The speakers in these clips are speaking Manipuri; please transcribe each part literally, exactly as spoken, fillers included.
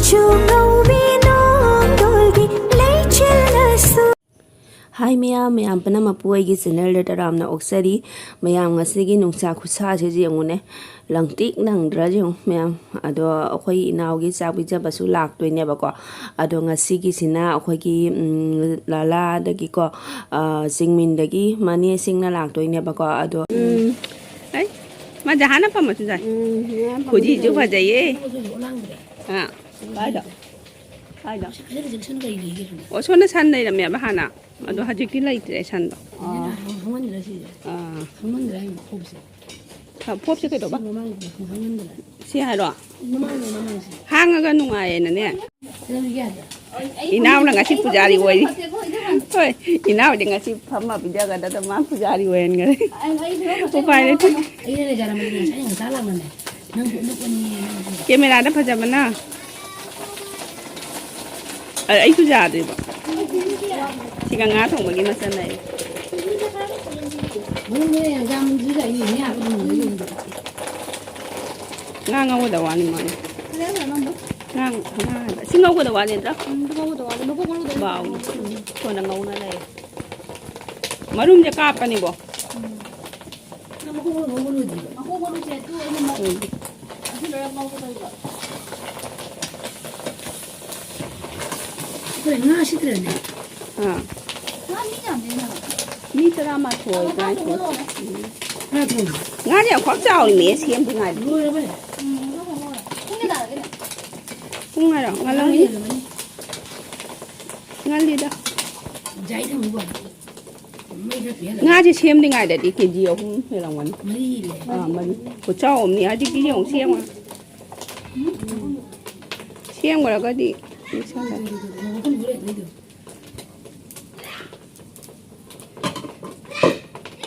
ꯆꯨ ꯀꯧꯕꯤ ꯅꯣꯡꯗꯣꯜꯒꯤ ꯂꯩꯆꯤꯜꯅꯁꯨ꯫ ꯍꯥꯏ ꯃꯌꯥꯝ, ꯃꯌꯥꯝ ꯄꯨꯝꯅꯃꯛꯄꯨ ꯑꯩꯒꯤ ꯆꯦꯅꯦꯜꯗ ꯇꯔꯥꯝꯅ ꯑꯣꯛꯆꯔꯤ꯫ ꯃꯌꯥꯝ, ꯉꯁꯤꯒꯤ ꯅꯨꯡꯁꯥ ꯈꯨꯠꯁꯥꯁꯦ ꯌꯦꯡꯉꯨꯅꯦ, ꯂꯪꯇ꯭ꯔꯤꯛ ꯂꯪꯗ꯭ꯔꯥ ꯌꯦꯡꯉꯨ ꯃꯌꯥꯝ꯫ ꯑꯗꯣ ꯑꯩꯈꯣꯏ ꯏꯅꯥꯎꯒꯤ ꯆꯥꯛ ꯄꯤꯖꯕꯁꯨ ꯂꯥꯛꯇꯣꯏꯅꯦꯕꯀꯣ꯫ ꯑꯗꯣ ꯉꯁꯤꯒꯤꯁꯤꯅ ꯑꯩꯈꯣꯏꯒꯤ, ꯎꯝ, ꯂꯥꯂꯥꯗꯒꯤꯀꯣ, ꯑ, ꯆꯤꯡꯃꯤꯟꯗꯒꯤ ꯃꯅꯦꯁꯤꯡꯅ ꯂꯥꯛꯇꯣꯏꯅꯦꯕꯀꯣ꯫ ꯑꯗꯣ, ꯎꯝ, ꯑꯩ, ꯃꯥ ꯖꯍꯥꯟꯅ ꯐꯝꯃꯁꯨ ꯌꯥꯏ꯫ ꯎꯝ, ꯖꯍꯥꯟ ꯐꯝꯃꯁꯨ ꯈꯨꯖꯤꯁꯨ ꯌꯥꯏ꯫ ꯐꯖꯩꯌꯦ꯫ ꯑꯥ, ꯀꯥꯏꯗ? ꯀꯥꯏꯗ? ꯁꯤ ꯈꯖꯤꯛ ꯈꯖꯤꯛ ꯁꯟ ꯀꯩ ꯂꯩꯒꯦ ꯁꯤꯕꯣ? ꯑꯣ, ꯁꯣꯝꯗ ꯁꯟ ꯂꯩꯔꯝꯃꯦꯕ ꯍꯥꯟꯅ꯫ ꯑꯗꯣ ꯍꯧꯖꯤꯛꯇꯤ ꯂꯩꯇ꯭ꯔꯦ ꯁꯟꯗꯣ꯫ ꯑꯥ꯫ ꯍꯥꯡꯃꯟꯗ꯭ꯔꯥ ꯁꯤꯁꯦ? ꯑꯥ꯫ ꯍꯥꯡꯃꯟꯗ꯭ꯔꯥ ꯍꯥꯏꯅ ꯈꯣꯕꯁꯦ? ꯐ-, ꯐꯣꯞꯁꯦ ꯀꯩꯗꯧꯕ? ꯁꯤ ꯃꯃꯥꯡꯒꯤꯗꯣ ꯍꯥꯡꯃꯟꯗ꯭ꯔꯥ? ꯁꯤ ꯍꯥꯏꯔꯣ? ꯃꯃꯥꯡꯒꯤ, ꯃꯃꯥꯡꯁꯦ꯫ ꯍꯥꯡꯉꯒ ꯅꯨꯡꯉꯥꯏꯌꯦꯅꯅꯦ꯫ ꯀꯩꯗꯧꯔꯤꯒꯦ ꯑꯗ? ꯏꯅꯥꯎꯅ ꯉꯁꯤ ꯄꯨꯖꯥꯔꯤ ꯑꯣꯏꯔꯤ꯫ ꯍꯣꯏ, ꯏꯅꯥꯎꯗꯤ ꯉꯁꯤ ꯐꯝꯃ ꯄꯤꯖꯒꯗꯕ ꯃꯥ ꯄꯨꯖꯥꯔꯤ ꯑꯣꯏꯍꯟꯈ꯭ꯔꯦ꯫ ꯎꯄꯥꯏ ꯂꯩꯇꯦ꯫ ꯑꯩꯅ ꯂꯩꯖꯔꯝꯕꯗꯤ ꯉꯁꯥꯏ ꯉꯟꯇꯥ ꯂꯥꯛꯂꯝꯃꯦ꯫ ꯅꯪ ꯎꯠꯂꯛꯄꯅꯤ, ꯅꯪ ꯎꯠꯂꯛꯄꯅꯤ꯫ ꯀꯦꯃꯦꯔꯥꯗ ꯐꯖꯕꯅ꯫ ꯑ, ꯑꯩꯁꯨ ꯌꯥꯗ꯭ꯔꯤꯕ꯫ ꯁꯤꯒ ꯉꯥ ꯊꯣꯡꯕꯒꯤ ꯃꯆꯜ ꯂꯩ꯫ ꯃꯔꯨꯝꯗꯣ ꯌꯥꯝ ꯌꯥꯝꯗ꯭ꯔꯤꯗ, ꯑꯩ ꯉꯥ ꯑꯗꯨꯝ ꯂꯩ꯫ ꯉꯥ ꯉꯧꯒꯗꯕ ꯋꯥꯅꯤ ꯃꯥꯅꯤ꯫ ꯉꯥ, ꯉꯥ ꯍꯥꯏꯕ꯫ ꯁꯤ ꯉꯧꯒꯗꯕ ꯋꯥꯅꯤ ꯅꯠꯇ꯭ꯔꯥ? ꯎꯝ, ꯉꯧꯒꯗꯕ ꯋꯥꯅꯤ꯫ ꯃꯀꯨ ꯃꯔꯨꯗꯣ ꯕꯥꯎ꯫ ꯀꯣꯟꯅ ꯉꯧꯅ ꯂꯩ꯫ ꯃꯔꯨꯝꯁꯦ ꯀꯥꯞꯄꯅꯤꯀꯣ꯫ ꯎꯝ꯫ ꯅꯪ ꯃꯀꯨ ꯃꯔꯨ ꯉꯧꯕ ꯂꯣꯏꯗ꯭ꯔꯤꯕꯣ? ꯃꯀꯨ ꯃꯔꯨꯁꯦ ꯑꯗꯨ ꯑꯩꯅ ꯃ-, ꯎꯝ꯫ ꯑꯗꯨ ꯂꯣꯏꯔ ꯉꯧꯒꯗꯧꯕ꯫ ꯑꯩꯈꯣꯏ ꯉꯥ ꯁꯤꯠꯇ꯭ꯔꯅꯦ? ꯑꯥ꯫ ꯉꯥ ꯃꯤ ꯌꯥꯝꯗꯦꯅ꯫ ꯃꯤ ꯇꯔꯥꯃꯥꯊꯣꯏ, ꯇꯔꯥꯅꯤꯊꯣꯏ꯫ ꯉꯥ ꯊꯣꯡꯕ꯫ ꯉꯥꯁꯦ ꯌꯥꯝ ꯈ꯭ꯋꯥꯡ ꯆꯥꯎꯔꯤꯅꯦ, ꯁꯦꯝꯗ꯭ꯔꯤꯉꯩꯗ꯫ ꯂꯣꯏꯔꯕꯅꯦ꯫ ꯎꯝ, ꯉꯥ ꯊꯣꯡꯕ ꯂꯣꯏꯔꯦ꯫ ꯄꯨꯡ ꯀꯌꯥ ꯇꯥꯔꯒꯦꯅꯦ? ꯄꯨꯡ ꯍꯥꯏꯔꯣ? ꯉꯥ ꯉꯜꯂꯝꯒꯅꯤ꯫ ꯂꯣꯏꯔꯕꯅꯤ꯫ ꯉꯜꯂꯤꯗ꯫ ꯖꯥꯏ ꯊꯝꯃꯨꯕ꯫ ꯃꯩ ꯈꯔ ꯄꯤꯍꯜꯂꯒ꯫ ꯉꯥꯁꯦ ꯁꯦꯝꯗ꯭ꯔꯤꯉꯩꯗꯗꯤ ꯀꯦ ꯖꯤ ꯑꯍꯨꯝ ꯍꯦꯜꯂꯝꯒꯅꯤ꯫ ꯃꯔꯤ ꯂꯩ꯫ ꯑꯥ, ꯃꯔꯤ꯫ ꯈꯨꯆꯥꯎ ꯑꯃꯅꯤ꯫ ꯍꯧꯖꯤꯛꯇꯤ ꯌꯦꯡꯉꯨ, ꯁꯦꯝꯃ-, ꯁꯦꯝꯈ꯭ꯔꯒꯗꯤ ꯂꯤꯛꯁꯜꯂꯦ꯫ ꯃꯈꯨꯝ ꯂꯣꯏ ꯂꯩꯗꯣ꯫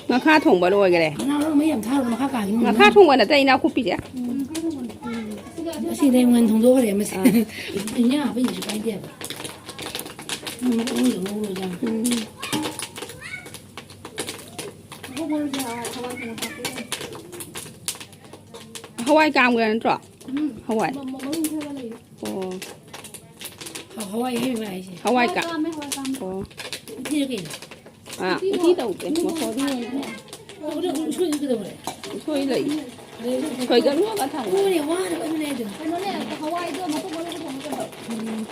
ꯉꯥꯈꯥ ꯊꯣꯡꯕ ꯂꯣꯏꯈꯔꯦ꯫ ꯉꯥ ꯃꯩ ꯌꯥꯝ ꯊꯥꯔꯨꯅꯨ, ꯃꯈꯥ ꯀꯥꯈꯤꯅꯤ꯫ ꯉꯥꯈꯥ ꯊꯣꯡꯕ ꯅꯠꯇ꯭ꯔ ꯏꯅꯥꯎ ꯀꯨꯞꯄꯤꯁꯦ? ꯎꯝ, ꯉꯥꯈꯥ ꯊꯣꯡꯕ ꯅꯠꯇꯦ꯫ ꯑꯁꯤꯗꯤ ꯑꯩ ꯃꯉꯣꯟꯗ ꯊꯣꯡꯗꯣꯛꯈ꯭ꯔꯦ, ꯃꯁꯤ꯫ ꯑꯥ꯫ ꯏꯟꯖꯥꯡ ꯍꯥꯞꯄ ꯏꯁꯨ ꯀꯥꯏꯗꯦꯕ꯫ ꯎꯝ, ꯃꯀꯨ ꯃꯔꯨꯗꯣ ꯉꯧꯔꯣ, ꯏꯟꯖꯥꯡ꯫ ꯎꯝ꯫ ꯃꯀꯨ ꯃꯔꯨꯗꯤ ꯍꯋꯥꯏ, ꯍꯋꯥꯏ ꯊꯣꯡꯕ ꯍꯥꯞꯄꯦ꯫ ꯍꯋꯥꯏ ꯀꯥꯝꯒ꯭ꯔꯦ ꯅꯠꯇ꯭ꯔꯣ? ꯎꯝ꯫ ꯍꯋꯥꯏ꯫ ꯃ-, ꯃ-, ꯃꯔꯨ ꯈꯔ ꯂꯩ꯫ ꯑꯣ꯫ ꯍꯋꯥꯏ ꯍꯦꯛ ꯍꯥꯏꯁꯦ꯫ ꯍꯋꯥꯏ ꯀꯥ-, ꯍꯋꯥꯏ ꯀꯥꯝꯃꯦ, ꯍꯋꯥꯏ ꯀꯥꯝꯃꯦ꯫ ꯑꯣ꯫ ꯎꯇꯤꯔ ꯀꯩꯅꯣ? ꯑꯥ, ꯎꯇꯤ ꯇꯧꯗꯦ꯫ ꯃꯈꯣꯟꯗꯤ ꯌꯥꯝ ꯇꯥꯏ꯫ ꯇꯧꯗꯦ, ꯎꯁꯣꯏꯗꯤ ꯀꯩꯗꯧꯔꯦ? ꯎꯁꯣꯏ ꯂꯩ꯫ ꯁꯣꯏꯗꯠꯂꯨꯔꯒ ꯊꯝꯃꯣ꯫ ꯎꯔꯦ, ꯋꯥꯅꯕ ꯑꯗꯨꯅꯦ ꯑꯗꯨ꯫ ꯀꯩꯅꯣꯅꯦ, ꯍꯋꯥꯏꯗꯣ ꯃꯀꯨ ꯃꯔꯨ ꯄꯨꯊꯣꯛꯑꯒ ꯀꯩꯅꯣ? ꯎꯝ꯫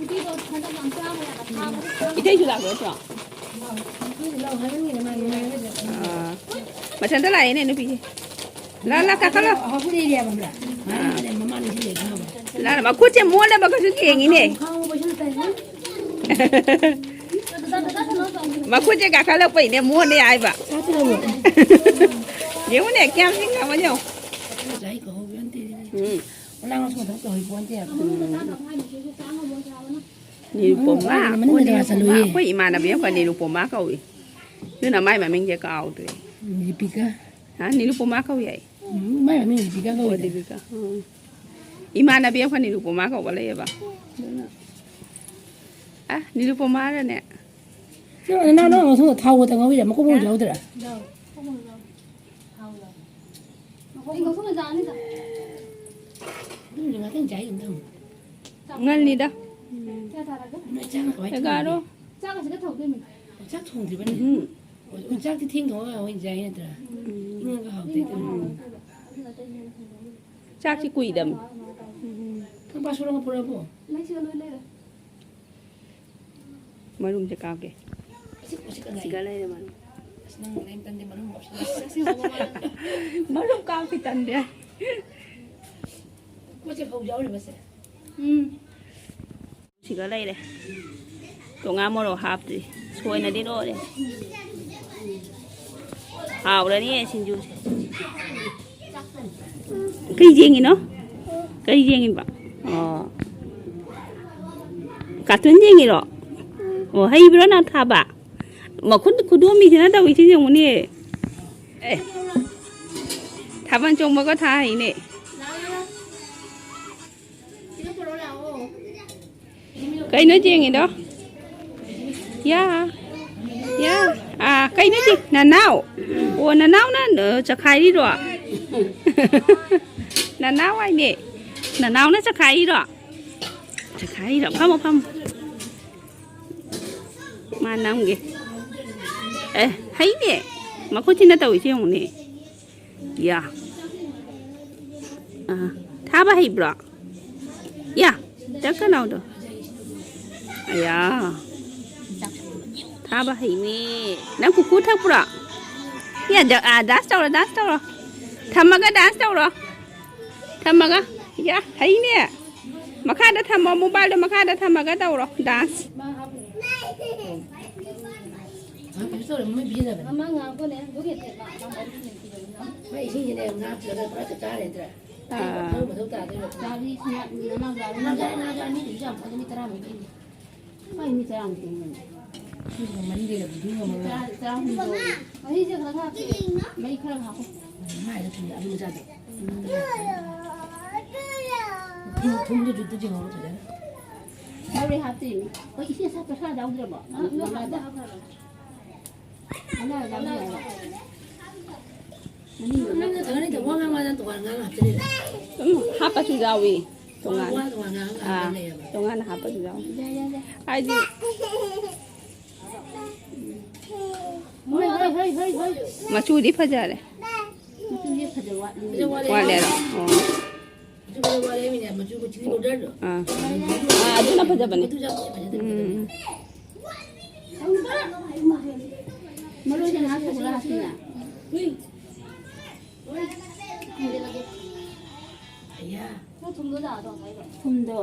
ꯎꯇꯤꯗꯣ ꯍꯟꯗꯛ ꯌꯥꯝ ꯆꯥꯕ ꯌꯥꯕ ꯊꯥꯕ꯫ ꯏꯇꯩꯁꯨ ꯂꯥꯛꯄ ꯅꯠꯇ꯭ꯔꯣ? ꯂꯥꯛꯑꯣ꯫ ꯎꯁꯣꯏꯗꯤ ꯂꯥꯛꯑꯣ ꯍꯥꯏꯕꯅꯤꯅ ꯃꯥ ꯅꯨꯡꯉꯥꯏꯔꯒꯗꯤ꯫ ꯑꯥ꯫ ꯃꯊꯟꯇ ꯂꯥꯛꯑꯦꯅꯦ, ꯅꯨꯄꯤꯁꯦ꯫ ꯂꯥ, ꯂꯥ, ꯀꯥꯈꯠꯂꯣ꯫ ꯍꯧꯒꯠꯂꯛꯏꯅꯦ ꯍꯥꯏꯕ ꯈꯪꯕ꯭ꯔꯥ? ꯃꯥꯅ ꯃꯃꯥ ꯅꯤꯡꯁꯤꯡꯉꯛꯑꯦ ꯈꯪꯉꯕ? ꯂꯥ, ꯃꯈꯨꯠꯁꯦ ꯃꯣꯠꯂꯕ ꯀꯩꯁꯨ ꯌꯦꯡꯉꯤꯅꯦ꯫ ꯈꯥꯡꯉꯨ ꯄꯩꯁꯥ ꯇꯥꯏ꯫ ꯃꯈꯨꯠꯁꯦ ꯀꯥꯈꯠꯂꯛꯄꯩꯅꯦ ꯃꯣꯠꯂꯦ ꯍꯥꯏꯕ꯫ ꯆꯥ ꯊꯤꯜꯂꯝꯃꯣ꯫ ꯌꯦꯡꯉꯨꯅꯦ, ꯀꯌꯥꯝ ꯁꯤꯡꯉꯝꯃꯣ ꯌꯦꯡꯉꯨ꯫ ꯆꯥꯏ ꯀꯧꯍꯧꯕ ꯅꯠꯇꯦ꯫ ꯎꯝ꯫ ꯃꯅꯥ ꯃꯁꯤꯡ ꯃꯊꯛ ꯇꯧꯍꯧꯕ ꯅꯠꯇꯦ ꯍꯥꯏꯕ꯫ ꯎꯝ꯫ ꯅꯤꯔꯨꯄꯃꯥ, ꯃꯅꯨꯡꯗ ꯑꯣ, ꯅꯤꯔꯨꯄꯃꯥ, ꯆꯠꯂꯨꯌꯦ꯫ ꯑꯩꯈꯣꯏ ꯏꯃꯥꯟꯅꯕꯤ ꯑꯃꯈꯛ ꯅꯤꯔꯨꯄꯃꯥ ꯀꯧꯏ꯫ ꯑꯗꯨꯅ ꯃꯥꯏ ꯃꯃꯤꯡꯁꯦ ꯀꯥꯎꯗ꯭ꯔꯦ꯫ ꯗꯤꯄꯤꯀꯥ꯫ ꯍꯥ, ꯅꯤꯔꯨꯄꯃꯥ ꯀꯧꯏ ꯍꯥꯏ꯫ ꯎꯝ, ꯃꯥꯏ ꯃꯃꯤꯡ ꯗꯤꯄꯤꯀꯥ ꯑꯣ, ꯀꯧꯏꯗ꯫ ꯗꯤꯄꯤꯀꯥ꯫ ꯎꯝ꯫ ꯏꯃꯥꯟꯅꯕꯤ ꯑꯃꯈꯛ ꯅꯤꯔꯨꯄꯃꯥ ꯀꯧꯕ ꯂꯩꯌꯦꯕ꯫ ꯑꯗꯨꯅ, ꯑ, ꯅꯤꯔꯨꯄꯃꯥꯔꯅꯦ꯫ ꯅꯪ ꯅꯅꯥꯎ ꯅꯪ ꯉꯧꯁꯣꯡꯗꯣ ꯊꯥꯎ ꯈꯛꯇ ꯉꯧꯔꯤꯔꯥ? ꯃꯀꯨ ꯃꯔꯨ ꯌꯥꯎꯗ꯭ꯔꯥ? ꯑꯗꯨꯝ ꯉꯥꯛꯇꯪ ꯆꯥꯏ ꯑꯗꯨꯝ ꯊꯝꯃꯨ꯫ ꯉꯜꯂꯤꯗ꯫ ꯅꯣꯏ ꯆꯥꯛꯅ ꯀꯃꯥꯏꯅ ꯊꯣꯡꯉꯤꯒꯦ? ꯑꯦꯒꯥꯔꯣ꯫ ꯆꯥꯛ ꯊꯣꯡꯗ꯭ꯔꯤꯕꯅꯦ? ꯎꯝ꯫ ꯑꯣ, ꯆꯥꯛꯇꯤ ꯊꯦꯡ ꯊꯣꯡꯉꯒ ꯑꯣꯏꯅ ꯆꯥꯏ ꯅꯠꯇ꯭ꯔꯥ? ꯎꯝ꯫ ꯏꯪꯉꯒ ꯍꯥꯎꯇꯦ ꯑꯗꯨꯝ꯫ ꯆꯥꯛꯁꯤ ꯀꯨꯏꯗꯕꯅꯤ꯫ ꯅꯪ ꯄꯥꯁ ꯄꯨꯔꯛꯄ꯭ꯔꯕꯣ? ꯃꯔꯨꯝꯁꯦ ꯀꯥꯞꯀꯦ꯫ ꯑꯁꯤ, ꯑꯁꯤ ꯀꯅꯥꯏ? ꯁꯤꯒ ꯂꯩꯔꯦ ꯃꯔꯨꯝ꯫ ꯑꯁ, ꯅꯪ ꯂꯩ ꯃꯇꯝꯗꯤ ꯃꯔꯨꯝ ꯀꯥꯞꯁꯤꯜꯂꯦ꯫ ꯃꯔꯨꯝ ꯀꯥꯞꯈꯤ ꯇꯟꯗꯦ꯫ ꯄꯣꯠꯁꯦ ꯐꯧ ꯌꯥꯎꯔꯤꯕꯁꯦ? ꯎꯝ꯫ ꯁꯤꯒ ꯂꯩꯔꯦ꯫ ꯇꯣꯉꯥꯟ ꯃꯣꯔꯣꯛ ꯍꯥꯞꯇ꯭ꯔꯤ꯫ ꯁꯣꯏꯅꯗꯤ ꯂꯣꯏꯔꯦ꯫ ꯍꯥꯎꯔꯅꯤꯌꯦ ꯁꯤꯡꯖꯨꯁꯦ꯫ ꯀꯩ ꯌꯦꯡꯉꯤꯅꯣ? ꯀꯩ ꯌꯦꯡꯉꯤꯕ? ꯑꯣ꯫ ꯀꯥꯔꯇꯨꯟ ꯌꯦꯡꯉꯤꯔꯣ? ꯑꯣ, ꯍꯩꯕ꯭ꯔꯣ ꯅꯪ ꯊꯥꯕ? ꯃꯈꯨꯠ ꯈꯨꯗꯣꯝꯕꯤꯁꯤꯅ ꯇꯧꯔꯤꯁꯤ ꯌꯦꯡꯉꯨꯅꯦ꯫ ꯑꯦ꯫ ꯊꯥꯕꯜ ꯆꯣꯡꯕꯒ ꯊꯥ ꯍꯩꯅꯦ꯫ ꯀꯩꯅꯣ ꯌꯦꯡꯉꯤꯗꯣ? ꯌꯥ, ꯌꯥ꯫ ꯑꯥ, ꯀꯩꯅꯣ ꯁꯤ? ꯅꯅꯥꯎ? ꯑꯣ, ꯅꯅꯥꯎꯅ, ꯑ, ꯆꯈꯥꯏꯔꯤꯔꯣ? ꯅꯅꯥꯎ ꯍꯥꯏꯅꯦ꯫ ꯅꯅꯥꯎꯅ ꯆꯈꯥꯏꯔꯤꯔꯣ? ꯆꯈꯥꯏꯔꯤꯔꯣ? ꯐꯝꯃꯣ, ꯐꯝꯃꯣ꯫ ꯃꯥ ꯅꯝꯒꯦ꯫ ꯑꯦ, ꯍꯩꯅꯦ꯫ ꯃꯈꯨꯠꯁꯤꯅ ꯇꯧꯔꯤꯁꯦ ꯌꯦꯡꯉꯨꯅꯦ꯫ ꯌꯥ꯫ ꯑꯥ, ꯊꯥꯕ ꯍꯩꯕ꯭ꯔꯣ? ꯌꯥ, ꯆꯠꯀꯅꯥꯎꯗꯣ꯫ ꯑꯌꯥ꯫ ꯊꯥꯕ ꯍꯩꯅꯦ꯫ ꯅꯪ ꯀꯨꯀꯨ ꯊꯛꯄ꯭ꯔꯣ? ꯌꯥ, ꯗ-, ꯑꯥ, dance ꯇꯧꯔꯣ, dance ꯇꯧꯔꯣ꯫ ꯊꯝꯃꯒ dance ꯇꯧꯔꯣ꯫ ꯊꯝꯃꯒ꯫ ꯌꯥ, ꯍꯩꯅꯦ꯫ ꯃꯈꯥꯗ ꯊꯝꯃꯣ, mobileꯗꯣ ꯃꯈꯥꯗ ꯊꯝꯃꯒ ꯇꯧꯔꯣ, dance꯫ ꯃꯥ ꯉꯥꯡꯉꯛꯄꯅꯦ, ꯑꯗꯨꯒꯤ ꯅꯠꯇꯦ, ꯃꯥ, ꯃꯥ ꯃꯔꯨꯞ ꯁꯤꯟꯅꯈꯤꯕꯅꯤꯅ꯫ ꯃꯥ ꯏꯁꯤꯡꯁꯤꯅꯦ ꯉꯥ ꯄꯤꯔꯒ ꯄꯨꯔꯥ ꯆꯞ ꯆꯥꯔꯦ ꯅꯠꯇ꯭ꯔꯥ? ꯑꯥ꯫ ꯃꯊꯧ ꯇꯥꯗꯣꯏꯕ꯫ ꯆꯥꯕꯤ ꯁꯤꯅ ꯅꯅꯥꯎ ꯆꯥꯕꯤ ꯅꯅꯥꯎ ꯆꯥꯕꯤ, ꯅꯅꯥꯎ ꯆꯥꯕꯤ, ꯃꯤꯗꯨꯁꯨ ꯌꯥꯝ ꯐꯖ, ꯃꯤ ꯇꯔꯥꯃꯨꯛ ꯄꯤꯅꯤ꯫ ꯃꯥꯏ ꯃꯤ ꯇꯔꯥꯃꯨꯛ ꯄꯤꯅꯤ꯫ ꯃꯤꯗꯨꯅ ꯃꯔꯤ ꯂꯩꯔꯕꯗꯤ ꯉꯝꯃꯔꯣꯏ꯫ ꯇꯔꯥ-, ꯇꯔꯥꯃꯍꯨꯝꯗꯣꯏ꯫ ꯃꯍꯤꯁꯦ ꯈꯔ ꯍꯥꯞꯄꯤ꯫ ꯃꯍꯤ ꯈꯔ ꯍꯥꯞꯄꯣ꯫ ꯃꯥꯏꯗ ꯊꯨꯝ ꯑꯂꯨ ꯃꯆꯥꯗꯣ꯫ ꯊꯨꯝ, ꯊꯨꯝꯗꯨ ꯖꯨꯠꯇ ꯆꯤꯡꯍꯧꯔꯣ ꯐꯖꯅ꯫ ꯌꯥꯎꯔꯦ ꯍꯥꯞꯇ꯭ꯔꯤꯅꯤ꯫ ꯍꯣꯏ, ꯏꯁꯤꯡ ꯑꯁꯥꯕ ꯈꯔ ꯌꯥꯎꯗ꯭ꯔꯕꯣ? ꯉꯥ-, ꯉꯥ-, ꯉꯥ-, ꯉꯥ-, ꯅꯪꯅ ꯊꯥꯒꯠꯂꯤꯗꯣ ꯋꯥ ꯉꯥꯡ ꯉꯥꯡ ꯇꯣꯉꯥꯟ ꯉꯥꯡ ꯍꯥꯞꯆꯜꯂꯤꯔ? ꯁꯨꯝ ꯍꯥꯞꯄꯁꯨ ꯌꯥꯎꯏ꯫ ꯇꯣꯉꯥꯟꯅ꯫ ꯋꯥ ꯇꯣꯉꯥꯟ ꯉꯥꯡ ꯑꯥ, ꯉꯥꯡ ꯂꯩꯌꯦꯕ꯫ ꯇꯣꯉꯥꯟꯅ ꯍꯥꯞꯄꯁꯨ ꯌꯥꯎꯏ꯫ ꯌꯥꯏ, ꯌꯥꯏ, ꯌꯥꯏ꯫ ꯍꯥꯏꯗꯤ ꯍꯣꯏ, ꯍꯣꯏ, ꯍꯣꯏ, ꯍꯣꯏ, ꯍꯣꯏ꯫ ꯃꯆꯨꯗꯤ ꯐꯖꯔꯦ꯫ ꯃꯆꯨꯁꯦ ꯐꯖꯕ ꯋꯥꯠꯂꯤ꯫ ꯐꯖꯕ ꯋꯥꯠꯂꯦ꯫ ꯋꯥꯠꯂꯦꯔꯣ? ꯑꯣ꯫ ꯃꯆꯨ ꯐꯖꯕ ꯋꯥꯠꯂꯦ ꯍꯥꯏꯃꯤꯅꯦ, ꯃꯆꯨ ꯃꯆꯨ ꯑꯣꯔꯗꯔꯗꯣ꯫ ꯑꯥ꯫ ꯑꯥ, ꯑꯗꯨꯅ ꯐꯖꯕꯅꯤ꯫ ꯃꯗꯨꯁꯨ ꯌꯥꯝ ꯐꯖꯗꯕꯅꯤ꯫ ꯎꯝ, ꯎꯝ꯫ ꯃꯔꯣꯏꯗꯤ ꯉꯥꯏꯍꯥꯛ ꯊꯣꯛꯂꯛꯑꯁꯤꯅ꯫ ꯎꯏ꯫ ꯑꯌꯥ꯫ ꯊꯨꯝꯗꯣ꯫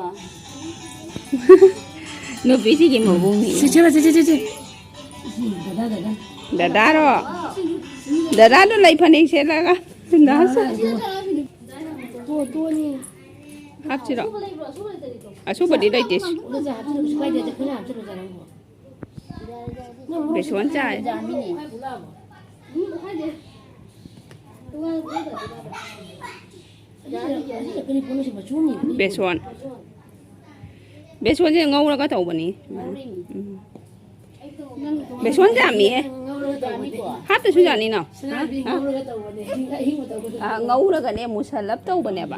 ꯅꯨꯄꯤꯁꯤꯒꯤ ꯃꯑꯣꯡꯅꯤ꯫ ꯁꯤ, ꯁꯤ, ꯁꯤ, ꯁꯤ, ꯁꯤ꯫ ꯗꯗꯥ, ꯗꯗꯥ꯫ ꯗꯗꯥꯔꯣ? ꯗꯗꯥꯗꯣ ꯂꯩ ꯐꯅꯦꯛ ꯁꯦꯠꯂꯒ꯫ ꯗꯗꯥ꯫ ꯇꯣ-, ꯇꯣꯅꯤ꯫ ꯍꯥꯞꯁꯤꯔꯣ? ꯑꯁꯨꯕꯗꯤ ꯂꯩꯇꯦ꯫ ꯑꯗꯨꯁꯨ ꯍꯥꯞꯆꯤꯜꯂꯨ, ꯀꯩꯁꯨ ꯀꯥꯏꯗꯦ, ꯑꯩꯈꯣꯏꯅ ꯍꯥꯞꯆꯤꯜꯂꯨ ꯆꯥꯔꯝꯃꯣ꯫ ꯕꯦꯁꯣꯟ ꯆꯥꯏ꯫ ꯕꯦꯁꯣꯟ꯫ ꯕꯦꯁꯣꯟꯁꯦ ꯉꯧꯔꯒ ꯇꯧꯕꯅꯤ꯫ ꯎꯝ꯫ ꯕꯦꯁꯣꯟ ꯌꯥꯝꯃꯤꯍꯦ꯫ ꯍꯥꯞꯇꯁꯨ ꯌꯥꯅꯤꯅꯣ? ꯍꯥ? ꯍꯥ? ꯑꯥ, ꯉꯧꯔꯒꯅꯦ, ꯃꯨꯁꯜꯂꯞ ꯇꯧꯕꯅꯦꯕ꯫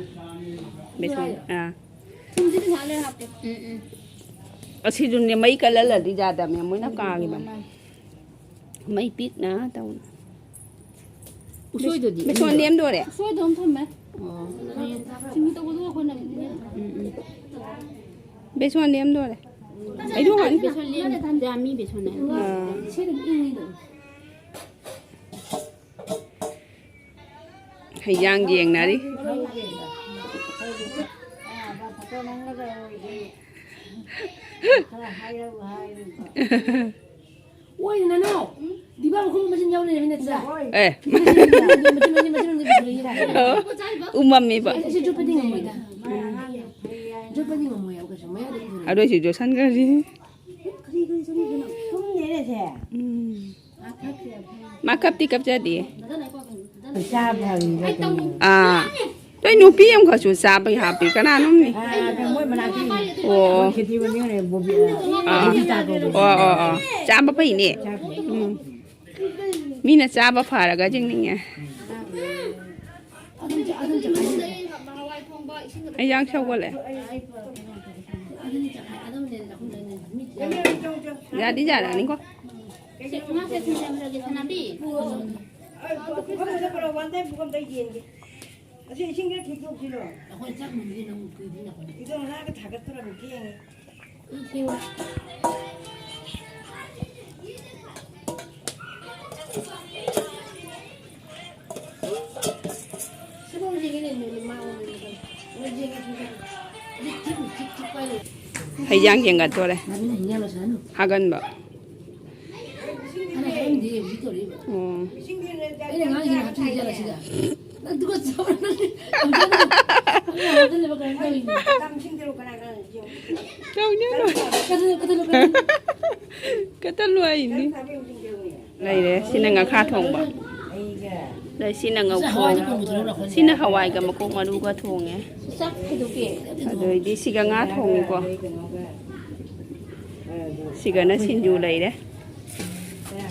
ꯕꯦꯁꯣꯟ, ꯑꯥ꯫ ꯊꯨꯝꯁꯤꯗꯤ ꯉꯥꯏꯍꯥꯛ ꯂꯩꯔ ꯍꯥꯞꯀꯦ꯫ ꯎꯝ, ꯎꯝ꯫ ꯑꯁꯤꯗꯨꯅꯦ, ꯃꯩ ꯀꯜꯍꯜꯂꯗꯤ ꯌꯥꯗꯕꯅꯦ, ꯃꯣꯏꯅ ꯀꯥꯈꯤꯕꯅꯦ꯫ ꯃꯩ ꯄꯤꯛꯅ ꯇꯧꯅ꯫ ꯎꯁꯣꯏꯗꯨꯗꯤ ꯕꯦꯁꯣꯟ ꯂꯦꯝꯗꯣꯔꯦ꯫ ꯎꯁꯣꯏꯗꯣ ꯑꯃ ꯊꯝꯃꯦ꯫ ꯑꯣ꯫ ꯁꯤꯡꯖꯨ ꯇꯧꯕꯗꯨꯒ ꯑꯩꯈꯣꯏꯅ ꯎꯝ, ꯎꯝ꯫ ꯕꯦꯁꯣꯟ ꯂꯦꯝꯗꯣꯔꯦ꯫ ꯑꯩꯗꯣ ꯍꯥꯟ- ꯕꯦꯁꯣꯟ ꯂꯦꯝꯗꯦ, ꯃꯤ ꯕꯦꯁꯣꯟ ꯂꯦꯝꯗꯦ꯫ ꯑꯥ꯫ ꯁꯤ ꯑꯗꯨꯝ ꯏꯪꯉꯤꯗ꯫ ꯍꯩꯖꯥꯡ ꯌꯦꯡꯅꯔꯤ꯫ ꯑꯣꯏꯗꯅ ꯅꯣ꯫ ꯗꯤꯕꯥ ꯃꯈꯨꯝ ꯃꯆꯤꯟ ꯌꯥꯎ ꯂꯩꯔꯝꯃꯤ ꯅꯠꯇ꯭ꯔꯥ? ꯑꯦ꯫ ꯃꯆꯤꯟ, ꯃꯆꯤꯟ, ꯃꯆꯤꯟ, ꯃꯆꯤꯟ, ꯃꯆꯤꯟ, ꯃꯆꯤꯟ꯫ ꯑꯣ꯫ ꯎꯃꯝꯃꯤꯕ꯫ ꯑꯩ, ꯑꯩꯁꯦ ꯆꯨꯞꯄꯗꯤ ꯉꯝꯃꯣꯏꯗ꯫ ꯆꯨꯞꯄꯗꯤ ꯉꯝꯃꯣꯏ ꯍꯥꯏꯕ ꯀꯩꯁꯨ꯫ ꯃꯌꯥꯗ ꯎꯝ꯫ ꯑꯗꯨ ꯑꯣꯏꯁꯨ ꯌꯣꯠꯁꯟꯈ꯭ꯔꯁꯤ꯫ ꯀꯔꯤ, ꯀꯔꯤ ꯆꯠꯅꯤꯡꯕꯅꯣ? ꯊꯨꯝꯅꯦꯅꯦ ꯁꯦ꯫ ꯎꯝ꯫ ꯃꯥ ꯀꯞꯇꯤ ꯀꯞꯆꯗꯤꯌꯦ꯫ ꯆꯥ ꯐꯪꯉꯤꯕ ꯀꯩꯅꯣ? ꯑꯥ꯫ ꯅꯣꯏ ꯅꯨꯄꯤ ꯑꯃꯈꯛꯁꯨ ꯆꯥꯕ ꯍꯥꯞꯄꯤ꯫ ꯀꯅꯥꯅꯣꯝꯅꯤ? ꯑꯥ, ꯃꯣꯏ ꯃꯅꯥꯛꯀꯤ ꯑꯣ꯫ ꯈꯦꯇꯤ ꯃꯅꯤꯡꯅꯦ, ꯕꯣꯕꯤ-, ꯑꯥ꯫ ꯕꯣꯕꯤꯇꯥ ꯀꯧꯕ꯫ ꯑꯣ, ꯑꯣ, ꯑꯣ꯫ ꯆꯥꯕ ꯐꯩꯅꯦ꯫ ꯆꯥ ꯐꯩ꯫ ꯎꯝ꯫ ꯃꯤꯅ ꯆꯥꯕ ꯐꯔꯒ ꯆꯤꯡꯅꯤꯡꯉꯦ꯫ ꯑꯩ ꯌꯥꯡ ꯁꯧꯒꯠꯂꯦ꯫ ꯌꯥꯗꯤ ꯌꯥꯔꯛꯑꯅꯤꯀꯣ꯫ ꯁꯦ, ꯉꯥꯁꯦ ꯊꯤꯟꯖꯤꯟꯈ꯭ꯔꯒꯦ, ꯁꯅꯥꯕꯤ꯫ ꯑ, ꯄꯨꯈꯝꯗ ꯄꯨꯔꯛꯑꯣ, one time ꯄꯨꯈꯝꯗ ꯌꯦꯟꯒꯦ꯫ ꯑꯁꯤ ꯏꯁꯤꯡ ꯈꯔ ꯈꯤꯛꯇꯣꯛꯁꯤꯔꯣ? ꯑꯩꯈꯣꯏ ꯆꯥꯛ ꯃꯨꯟꯒꯦ ꯅꯪ ꯀꯨꯏꯗ꯭ꯔꯤ ꯅꯈꯣꯏ꯫ ꯏꯗꯣ ꯉꯥꯒ ꯊꯥꯒꯠꯇꯣꯔꯕꯅꯤ, ꯊꯦꯡꯉꯦ꯫ ꯎꯝ, ꯊꯦꯡꯉꯦ꯫ ꯍꯩꯖꯥꯡ ꯌꯦꯡꯒꯠꯇꯣꯔꯦ꯫ ꯍꯥꯒꯟꯕ꯫ ꯑꯣ꯫ ꯇꯧꯅꯤꯡꯉꯣ꯫ ꯀꯇꯜꯂꯨ ꯍꯥꯏꯅꯤ꯫ ꯂꯩꯔꯦ꯫ ꯁꯤꯅ ꯉꯥꯈꯥ ꯊꯣꯡꯕ꯫ ꯑꯗꯩ ꯁꯤꯅ ꯉꯧꯊꯣꯡ-, ꯁꯤꯅ ꯍꯋꯥꯏꯒ ꯃꯀꯣꯛ ꯃꯔꯨꯒ ꯊꯣꯡꯉꯦ꯫ ꯑꯗꯩꯗꯤ ꯁꯤꯒ ꯉꯥ ꯊꯣꯡꯉꯤꯀꯣ꯫ ꯁꯤꯒꯅ ꯁꯤꯡꯖꯨ ꯂꯩꯔꯦ꯫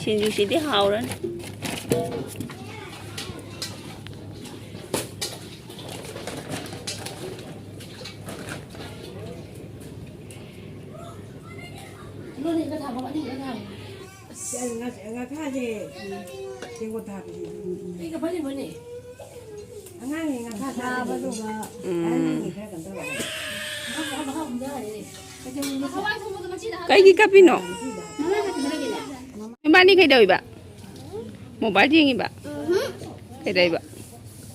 ꯁꯤꯡꯖꯨꯁꯤꯗꯤ ꯍꯥꯎꯔꯅꯤ꯫ ꯅꯣꯏꯅ ꯍꯦꯛꯇ ꯊꯥꯕ, ꯑꯅꯤꯃꯛ ꯊꯥꯕ꯫ ꯑꯁ, ꯉꯥ-, ꯉꯥꯈꯥꯁꯦ ꯇꯦꯡꯀꯣꯠ ꯊꯥꯕꯁꯦ꯫ ꯑꯩꯒ ꯐꯅꯤ ꯐꯅꯤ꯫ ꯑꯉꯥꯡꯒꯤ ꯉꯥꯈꯥ ꯊꯥꯕꯗꯨꯒ ꯎꯝ꯫ ꯑꯍꯟꯒꯤ ꯈꯔ ꯀꯩꯅꯣ ꯇꯧꯔꯒ꯫ ꯃꯈꯥ, ꯃꯈꯥ, ꯃꯈꯥ ꯍꯨꯝꯊꯔꯦ꯫ ꯀꯩꯗꯧꯔꯤꯅꯣ? ꯀꯩꯒꯤ ꯀꯞꯄꯤꯅꯣ? ꯃꯃꯥ ꯈꯛꯇ ꯅꯠꯇꯦꯅꯦ꯫ ꯅꯕꯥꯅꯤ ꯀꯩꯗꯧꯔꯤꯕ? ꯃꯣꯕꯥꯏꯜ ꯌꯦꯡꯉꯤꯕ? ꯎꯝꯍꯨꯝ꯫ ꯀꯩꯗꯧꯔꯤꯕ?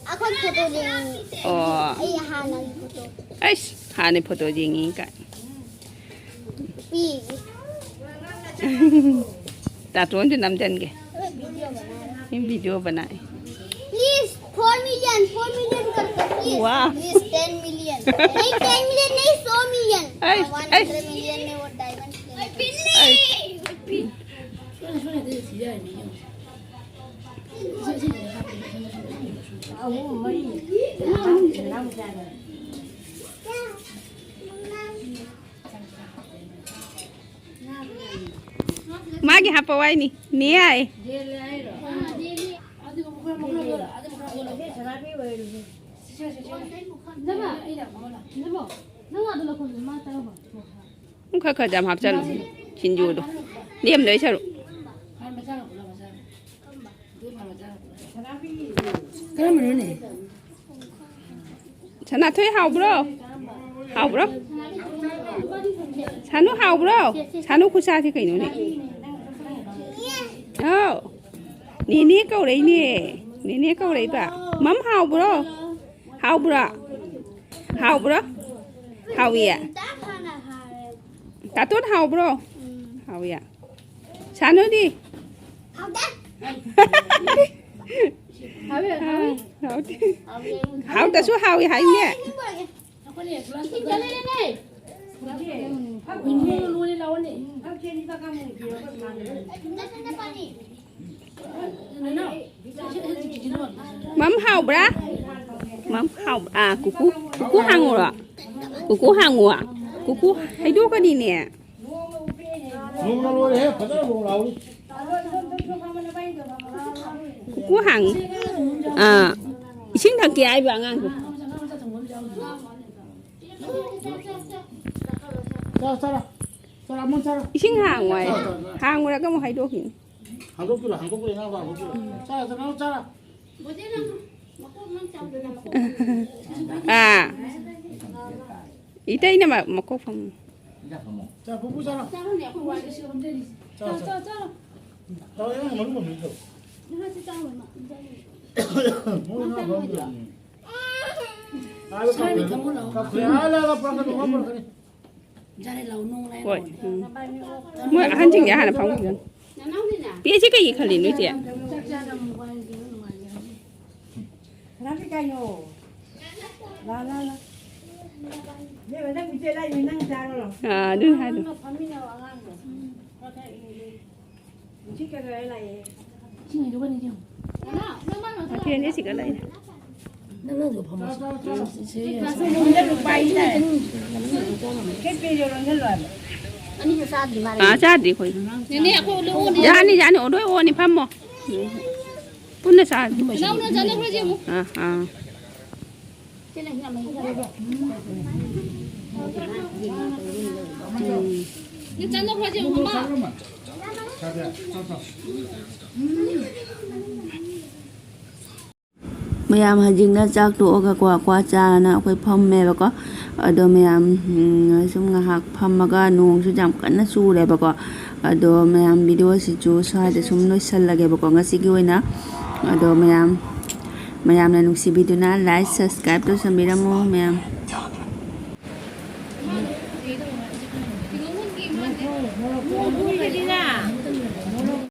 ꯑꯩꯈꯣꯏ ꯐꯣꯇꯣ ꯌꯦꯡꯉꯤ꯫ ꯑꯣ꯫ ꯑꯩ ꯍꯥꯟꯅꯒꯤ ꯐꯣꯇꯣ꯫ ꯑꯩꯁ, ꯍꯥꯟꯅꯩ ꯐꯣꯇꯣ ꯌꯦꯡꯉꯤ ꯀꯥꯏ꯫ ꯄꯤ꯫ ꯇꯥꯇꯣꯟꯁꯨ ꯅꯝꯖꯟꯒꯦ꯫ ꯚꯤꯗꯤꯑꯣ ꯕꯅꯥ ꯔꯍꯦ꯫ ꯚꯤꯗꯤꯑꯣ ꯕꯅꯥ ꯔꯍꯦ꯫ Please, four million, four million कर दो, please। वाह। Please, ten million। नहीं, ten million नहीं, सौ million। ऐ, हाँ, one hundred million में वो डायमंड ले लेंगे। ऐ। ꯃꯥꯒꯤ ꯍꯥꯞꯄ ꯋꯥꯏꯅꯤ꯫ ꯅꯦ ꯌꯥꯏ꯫ ꯅꯪ ꯈꯔ ꯈꯔ ꯌꯥꯝ ꯍꯥꯞꯆꯜꯂꯨ꯫ ꯁꯤꯡꯖꯨꯗꯣ ꯂꯦꯝꯗꯣꯏ ꯁꯔꯨꯛ꯫ ꯀꯔꯝꯕꯅꯣꯅꯦ? ꯁꯅꯥꯊꯣꯏ, ꯍꯥꯎꯕ꯭ꯔꯣ? ꯍꯥꯎꯕ꯭ꯔꯣ? ꯁꯥꯅꯨ, ꯍꯥꯎꯕ꯭ꯔꯣ? ꯁꯥꯅꯨ ꯈꯨꯠꯁꯥꯁꯤ ꯀꯩꯅꯣꯅꯦ? ꯍꯥꯎ꯫ ꯅꯦꯅꯦ ꯀꯧꯔꯛꯏꯅꯦ꯫ ꯅꯦꯅꯦ ꯀꯧꯔꯛꯏꯕ꯫ ꯃꯝ, ꯍꯥꯎꯕ꯭ꯔꯣ? ꯍꯥꯎꯕ꯭ꯔꯣ? ꯍꯥꯎꯕ꯭ꯔꯣ? ꯍꯥꯎꯏꯌꯦ꯫ ꯇꯥꯇꯣꯟ, ꯍꯥꯎꯕ꯭ꯔꯣ? ꯍꯥꯎꯏꯌꯦ꯫ ꯁꯥꯅꯨꯗꯤ? ꯍꯥꯎꯇꯦ꯫ ꯍꯥꯎꯇꯦ꯫ ꯍꯥꯎꯇꯁꯨ ꯍꯥꯎꯏ ꯍꯥꯏꯅꯦ꯫ ꯏꯁꯤꯡ ꯆꯠꯂꯦꯅꯦ꯫ ꯃꯝ, ꯍꯥꯎꯕ꯭ꯔꯥ? ꯃꯝ ꯍꯥꯎꯕ꯭ꯔꯥ? ꯀꯨꯀꯨ, ꯀꯨꯀꯨ ꯍꯥꯡꯉꯨꯔꯣ? ꯀꯨꯀꯨ ꯍꯥꯡꯉꯨ꯫ ꯀꯨꯀꯨ ꯍꯩꯗꯣꯛꯀꯅꯤꯅꯦ꯫ ꯅꯣꯡꯅ ꯂꯣꯏꯔꯦꯍꯦ, ꯐꯖꯅ ꯅꯣꯡ ꯂꯥꯎꯔꯤ꯫ ꯀꯨꯀꯨ ꯍꯥꯡꯉꯤ꯫ ꯑꯥ, ꯏꯁꯤꯡ ꯊꯛꯀꯦ ꯍꯥꯏꯕ ꯑꯉꯥꯡꯗꯣ꯫ ꯆꯥꯔꯣ, ꯆꯥꯔꯣ꯫ ꯏꯁꯤꯡ ꯍꯥꯡꯉꯣꯏ꯫ ꯍꯥꯡꯉꯨꯔꯒ ꯑꯃꯨꯛ ꯍꯥꯏꯗꯣꯛꯈꯤꯅꯤ꯫ ꯍꯥꯡꯗꯣꯛꯄꯤꯔꯣ, ꯍꯥꯡꯗꯣꯛꯄꯤꯔꯣ, ꯏꯅꯥꯎꯄꯥ, ꯍꯥꯡꯗꯣꯛꯄꯤꯔꯣ꯫ ꯆꯥꯔꯣ, ꯆꯥꯔꯣ, ꯆꯥꯔꯣ꯫ ꯑꯥ꯫ ꯏꯇꯩꯅ ꯃ-, ꯃꯀꯣꯛ ꯐꯝ꯫ ꯆꯥ, ꯄꯨꯄꯨ ꯆꯥꯔꯣ꯫ ꯆꯥꯔꯣ, ꯆꯥꯔꯣ, ꯆꯥꯔꯣ꯫ ꯆꯥꯔꯣ, ꯏꯃꯥ, ꯃꯔꯨ ꯄꯨꯔꯛꯑꯣ꯫ ꯃꯣꯏ ꯉꯥ ꯐꯝꯗ꯭ꯔꯕꯅꯦ꯫ ꯑꯥꯗ ꯀꯞꯈ꯭ꯔꯦ꯫ ꯀꯞꯈ꯭ꯔꯦ꯫ ꯑꯥ, ꯂꯥ, ꯂꯥ, ꯄꯨꯔꯛꯀꯅꯤ, ꯃꯥ ꯄꯨꯔꯛꯀꯅꯤ꯫ ꯍꯣꯏ꯫ ꯎꯝ꯫ ꯃꯣꯏ ꯑꯍꯟꯁꯤꯡꯁꯦ ꯍꯥꯟꯅ ꯐꯝꯈꯤꯁꯅꯨ꯫ ꯄꯤ ꯑꯩꯆ ꯁꯤ ꯀꯩꯒꯤ ꯈꯜꯂꯤꯅꯣ, ꯏꯆꯦ? ꯑꯥ, ꯑꯗꯨꯅ ꯍꯥꯏꯗꯣ꯫ ꯃꯊꯦꯜꯁꯦ ꯁꯤꯒ ꯂꯩꯔꯦ꯫ ꯑꯥ, ꯆꯥꯗ꯭ꯔꯤ ꯑꯩꯈꯣꯏ꯫ ꯌꯥꯅꯤ, ꯌꯥꯅꯤ, ꯑꯣ, ꯂꯣꯏ ꯑꯣꯅꯤ, ꯐꯝꯃꯣ꯫ ꯄꯨꯟꯅ ꯆꯥꯁꯤ꯫ ꯑꯥ, ꯑꯥ꯫ ꯃꯌꯥꯝ ꯍꯧꯖꯤꯛꯅ ꯆꯥꯛ ꯇꯣꯛꯑꯒꯀꯣ, ꯀ꯭ꯋꯥ ꯆꯥꯅ ꯑꯩꯈꯣꯏ ꯐꯝꯃꯦꯕꯀꯣ꯫ ꯑꯗꯣ ꯃꯌꯥꯝ, ꯎꯝ, ꯁꯨꯝ ꯉꯥꯏꯍꯥꯛ ꯐꯝꯃꯒ, ꯅꯣꯡꯁꯨ ꯌꯥꯝ ꯀꯟꯅ ꯆꯨꯔꯦꯕꯀꯣ꯫ ꯑꯗꯣ ꯃꯌꯥꯝ, video ꯁꯤꯁꯨ ꯁ꯭ꯋꯥꯏꯗ ꯁꯨꯝ ꯂꯣꯏꯁꯜꯂꯒꯦꯕꯀꯣ ꯉꯁꯤꯒꯤ ꯑꯣꯏꯅ꯫ ꯑꯗꯣ ꯃꯌꯥꯝ, ꯃꯌꯥꯝꯅ ꯅꯨꯡꯁꯤꯕꯤꯗꯨꯅ like, subscribe ꯇꯧꯁꯟꯕꯤꯔꯝꯃꯣ ꯃꯌꯥꯝ꯫